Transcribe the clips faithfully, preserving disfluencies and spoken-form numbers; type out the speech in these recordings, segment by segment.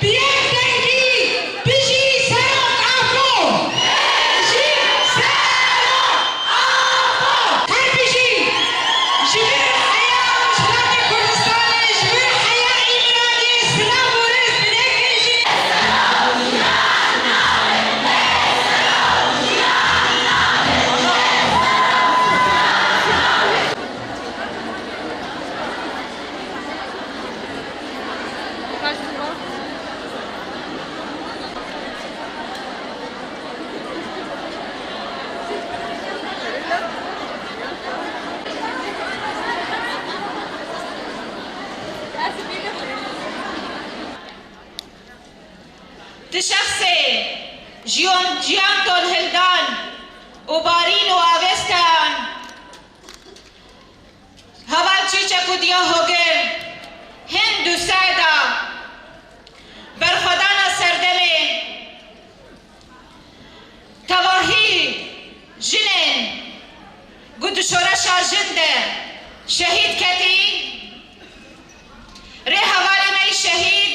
Bi yek dengî bijî Serok Apo! Bijî Serok Apo! Her bijî! Ji vir heya Rojhilatê Kurdistanê, ji vir heya Îmraliyê silav û rêz binêkin jî. Ti şexsê jiyon, jiyan ton hildan û barîn û avêsteyan heval Çîçek û Diya Hogir, Hind û Seda, berxwedana serdemê, tevahî jinên ku di şoreşa jin de şehîd ketî, rê hevalê me yî şehîd,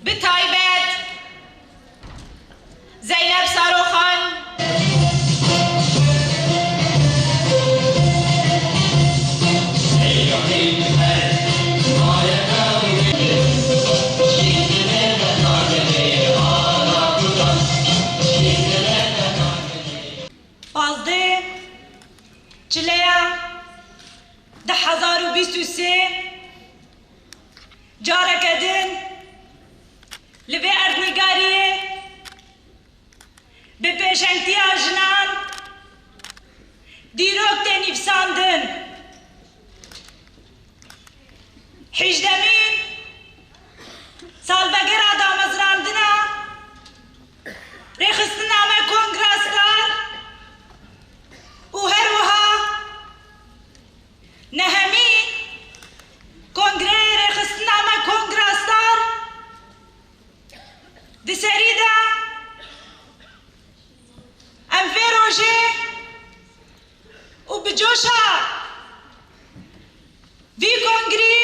bi taybet Zeynep Saroxan. Pazdeh Çileya du hezar û bîst û sê, careke din li vê erdnîgariyê bi pêşengtiya jinan dîrok tê nivîsandin. Hejdemîn salvegera damezrandina Rêxistina me Kongra Star û her wiha nehemîn Kongreyê Rêxistina me Kongra Star di serî de em vê rojê û bi coşa vî kongrî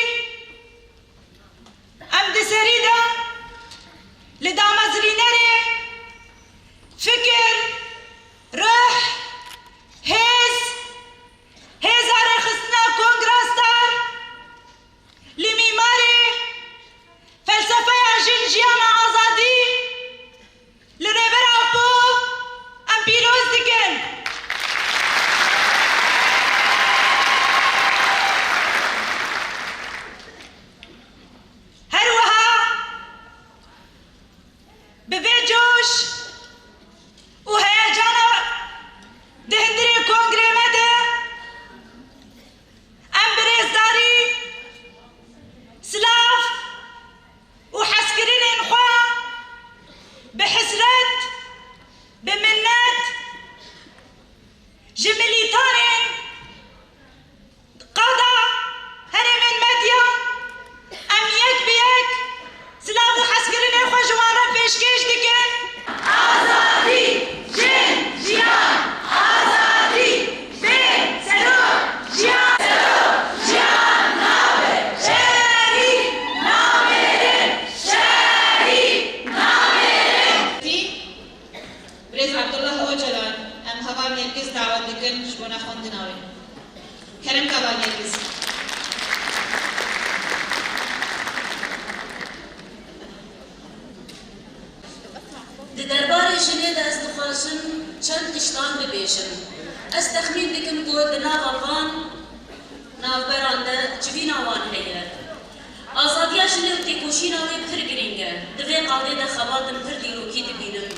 em di serî de li damezrînerê fikir, ruh, hêz, hêza rêxistina Kongra Star li mîmarê felsefeya jin, jiyana azadî li Rêber Apo em pîroz dikin. Kerem Kavalyeris. Di derbarê jinê de ez dixwazim çend tiştan bibêjim. Ez texmîn dikim ku di nava van navberan de civîna wan heye. Azadiya jinê û têkoşîna wê pir girîng e. Di vê qadê de xebatên pir dîrokî dibînim.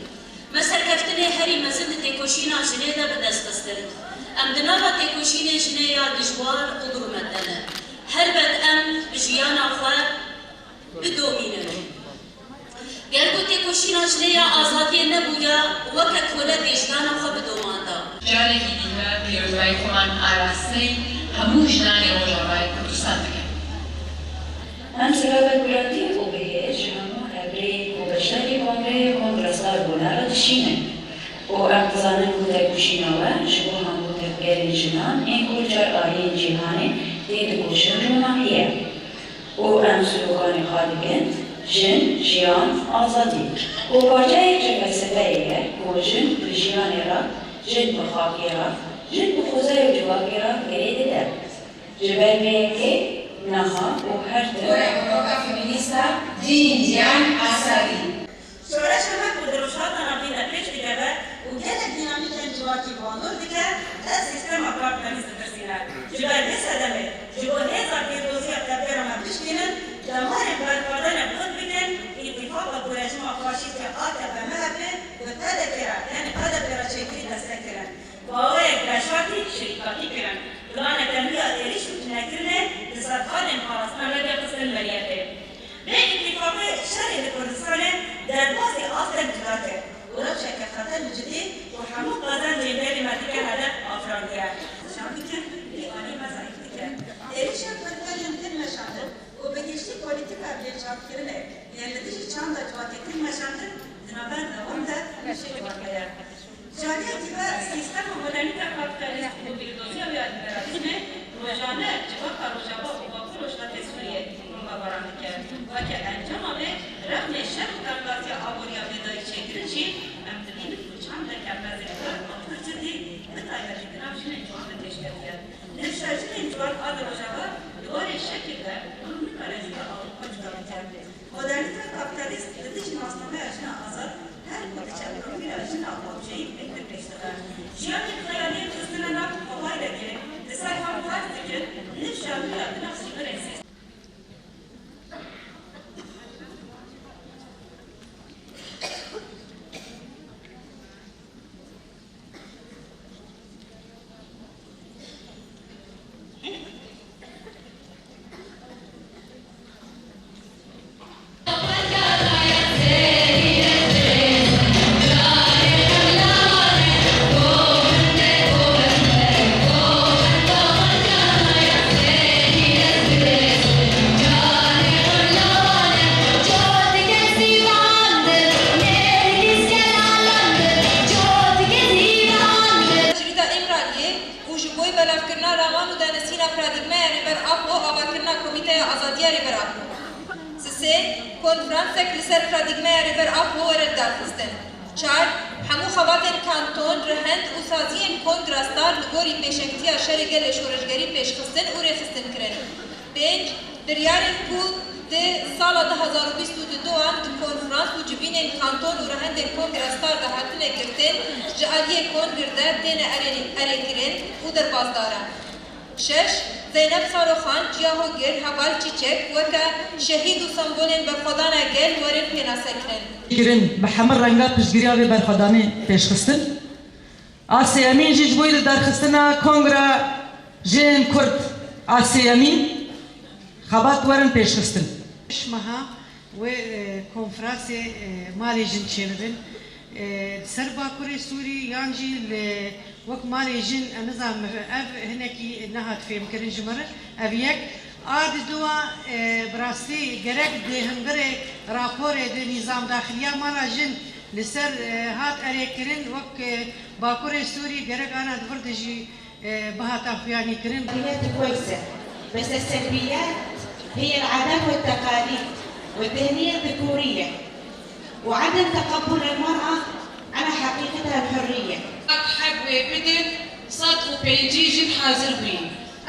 Me serkeftinê herî mezin di têkoşîna jinê de bi dest xistin. Em di nava têkoşînê jinê ya dijwar û birûmet de ne. Helbet em bi jiyana xwe bidomînin. Ger ku têkoşîna jinê ya azadiyê nebûya, weke kole dê jiyana xwe bidomanda. Carekî dî me pîrozbayî xweman arasteyî hemû jinanê Rojavayê Kurdistan dikin. Em silavek guhertî û bihêz ji hemû hevrêyên ku beşdarî kongreyê Kongrestar bûne re dişînin û em dizanin ku têkoşîna we ji bo hemû tevgerên jinan ên ku li çar aliyên cîhanê tê dikoşin ronahiye. Û em sloganê xwe dikin, Jin, Jiyan, Azadî. Û parçeyek ji felsefeyê ye ku jin bi jiyanê re, jin bi xakê re, jin bi xwezayê û civakê re girê dide. Ji ber vê yekê niha û her tim. Gore Eroka Femînîsta, Jin, Jiyan, Azadî. Şoreşa me ku di Rojhilata Navîn de pêş dikeve û gelek dînamîkên civakî bandor dike, ev sîstema kapîtalîst dipirsîne. Ji ber vê sedemê, ji bo hêza pîroziya tevgera me bişkînin, demarên berxwedane bi xwe bikin, îtîfaqa ku rejîma faşîst ya A K P M H P bi P D K re, yanî P D P re çêkirî destek kirin. Bi awayek veşartî şirîkatî kirin. Planeke nû ya êrîş û tunekirinê li ser xalên parastina medya xistin meriyetê. Vê îtîfaqê şerê li Kurdistanê derbasî asteng cuda kir û rewşeke xeter û cidî ku hemû qezencên gelê me dike hedef afirandiye. Şan dikin, vî alî me zayîf dike. Êrîşên perpelên din meşandin û bi giştî polîtîka bêçakkirinê yên li dijî çanda civakê din meşandin di navenda wan de êrîşê civakê ye. Ji aliyekî ve sîstema modernîte kapîtalîst û pîroziya wê ya lîberalîzmê rojane civaka Rojava û Bakur Rojhilatê Sûriyê bombebaran dike. Weke encama vê, rexmê şer û tengatiya aboriya bêdayî çêkirin jî em dibînin ku çandeke mezin kar û pir cidî bi taybetî di nav jinên ciwan de pêşketiye. Nifşa jinên ciwan a li Rojava di warê şekil de û nikare ji ber Ewropa cuda bike. Modernîteya kapîtalîst li dijî nasnameya jina azad her ku diçe profîla jina objeyî bêhtir pêş dixe. Jiyanên xeyaliyên xistine nav xwepayrekê li ser hev ferz dikin, nifşa wî ya di nav sînorên sî- Civîta Îmraliyê û ji bo belavkirina raman û danasîna paradîgmaya Rêber Apo, avakirina Komîteya Azadiya Rêber Apo. Sisê, konferansek li ser paradîgmaya Rêber Apo were lidarxistin. Çar, hemû xebatên kanton, rihend û saziyên kongra star li gorî pêşengtiya şerê gelê şoreşgerî pêşxistin û rêxistin kirin. Pênc, biryarên ku di sala du hazar û bîst û duan di konferans û civînên kanton û rehendên Kongra Star de hatine girtin, ji aliyê Kongir de têne erênî-, erêkirin û derbasdar e. Şeş, Zeynep Saroxan, Ciya Hogir, Heval Çîçek weke şehîd û sembolên berxwedana gel werin pênasekirin. Kirin, bi hemû renga piştgiriya vê berxwedanê pêşxistin. A sêyemîn jî ji bo lidarxistina Kongra Jêyên Kurd a sêyemîn xebat werin pêşxistin. Şima ha wê, e, konferansê, e, malê jin çêbibin. E, li ser Bakurê Sûrî yan jî li wek malê jin, em nizanin ev hinekî nehat fêmkirin ji min re. Ev yek. A di dua, e, bi rastî gerek di hundirê raporê di nîzam daxiliya mala jin li ser, e, hat erêkirin wek, e, Bakurê Sûrî gerek ana di vir de jî e, bihata xuyanîkirin. السلبيات هي العادات والتقاليد والذهنية الذكورية وعدم تقبل المرأة على حقيقتها الحرية. Heb wê bidin, Sed û pêncî jin hazir bûyî.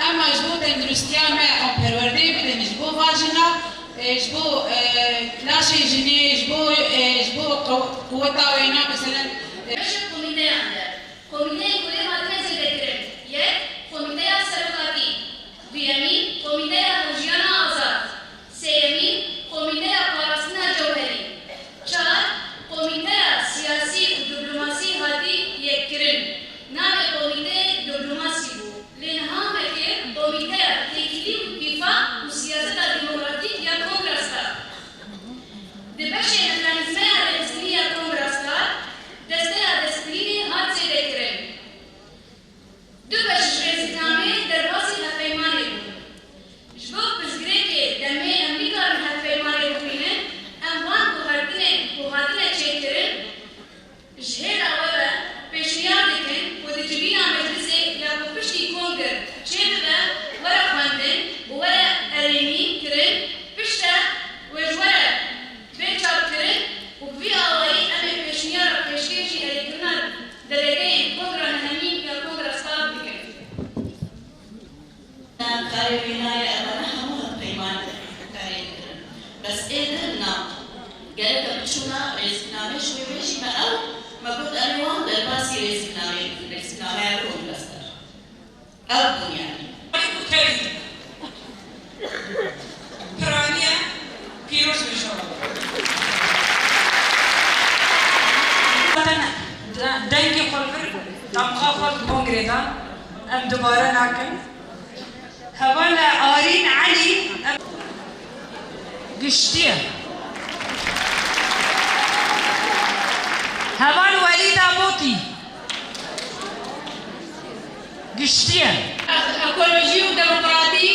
Ema ji bo tenduristiya me em perwerdeyê bidin, ji bo va jina, e, ji bo, e, laşê jinê, ji bo, e, ji bo qew-, quweta wêna, meselen, e, Beşek komîteyan de. Komîteyên ku lê hatine zêdekirin, yek, komîteya serokatî, duyemîn, komîteya hewjiyana azad, sêyemîn, komîteya parastina cewherî, çar, komîteya siyasî û diplomasî hatî yekkirin. Navê komîteyê diplomasî bû, lê niha vekir komîteya têkilî û dîfa û siyaseta demokratîk ya Kongra Start. Di beşê mekanîzmeya rêxistinî ya Kongra Start, desteya destbirînê hat zêdekirin. Du beş ji rêziknameyê derbasî hevpeymanê bûn. Ji bo pirsgirêkê demê em nikarin hevpeymanê bibînin, em van guhertinên ku hatine çêkirin, ji hêla we ve pêşniyar dikin ku di civîna meclisê ya ku piştî kongir çêbibe were xwendin û were erênî kirin, piştre wê ji we re bê çapkirin û bi vî awayî em ê pêşniyara pêşkêşî erêkirina delegeyên Kongra Nehemîn ya Kongra Start bikin. Karê wî nayê, evane hemû hevpeyman karê dikirin. Bes ê din na. Gereke biçûna rêzikname ji wê bêjî me ew, me got em ê wan derbasî rêziknameyê bikin, rêziknameya Kongra Start. Ew bûn yanî. Piraniye pîroz be ji we. Zaten de-, dengê xwe li vir damxa xwe li kongrê da, em dubare nakin. Heval Arîn Elî, em giştiye. Heval Welîda Motî. Giştiye. Ekolojî û demokratî